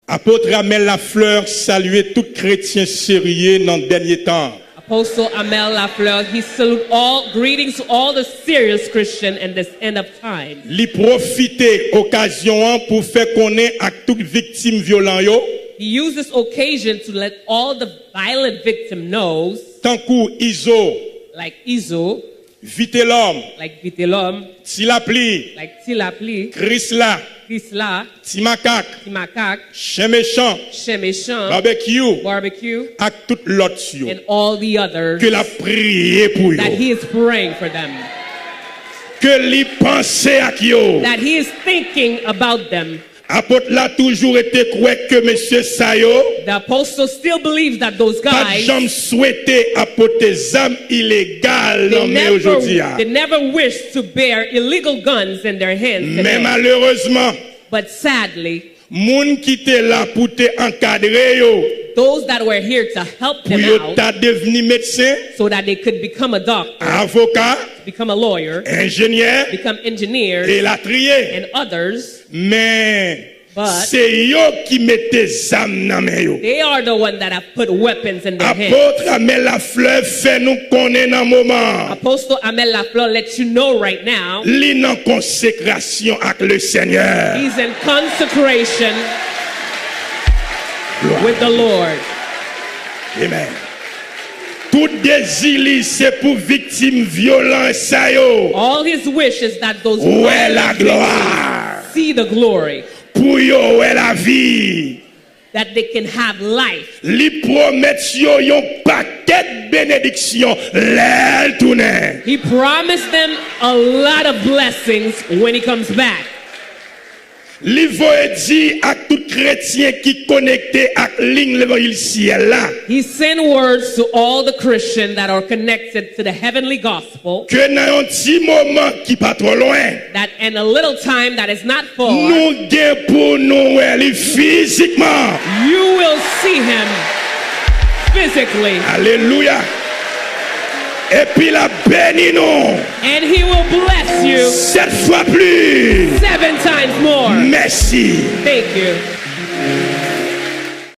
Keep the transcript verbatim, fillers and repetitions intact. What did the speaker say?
Apot Amel Lafleur salye tout kretyen serye nan dènye tan. Apostle Amel Lafleur, he salute all greetings to all the serious Christian in this end of time. Li pwofite okazyon an pou fè konnen ak tout viktim vyolan yo, He used this occasion to let all the violent victim knows, tankou Izo, like Izo, Vitelòm, like Vitelòm, Ti Lapli, like Ti Lapli, Krisla, Krisla, Ti Makak, Ti Makak, Chen Mechan, Chen Mechan, Babekyou, Barbecue, ak tout lòt yo. And all the others Ke l ap priye pou that yo. He is praying for them. Ke li panse ak yo. That He is thinking about them. Apot la toujou rete kwè ke mesye sa yo The apostle still believes that those pa t guys, janm swete ap pote zam ilegal they nan men yo jodi never, a. They never wish to bear illegal guns in their hands Men today. Malerezman, But sadly, moun ki te la pou te ankadre yo, those that were here to help pou them yo out ta devni medsen, so that they could become a doctor, avoka, become a lawyer, enjenyè, become engineers, elatriye. And others, Men But- se yo ki mete zam nan men yo. They are the one that have put weapons in their hands. Apot Amel Lafleur fè nou konnen nan moman Apostle Amel Lafleur lets you know right now li nan konsekrasyon ak le Senyè. He's in consecration with the Lord. Amen. Tout dezi li se pou viktim vyolan sa yo All his wish is that those wè laglwa, see the glory, pou yo wè lavi. That they can have life. Li pwomèt yo yon pakèt benediksyon lè l tounen. He promised them a lot of blessings when he comes back. Li voye di ak tout kretyen ki konekte ak liy levanjil syèl la. He sent words to all the Christians that are connected to the heavenly gospel. Ke nan yon ti moman ki pa twò lwen, That in a little time that is not far, nou gen pou nou wè li fizikman. You will see him physically. Alelouya. Epi l ap beni nou And he will bless you sèt fwa plis. Seven times more. Mèsi. Thank you.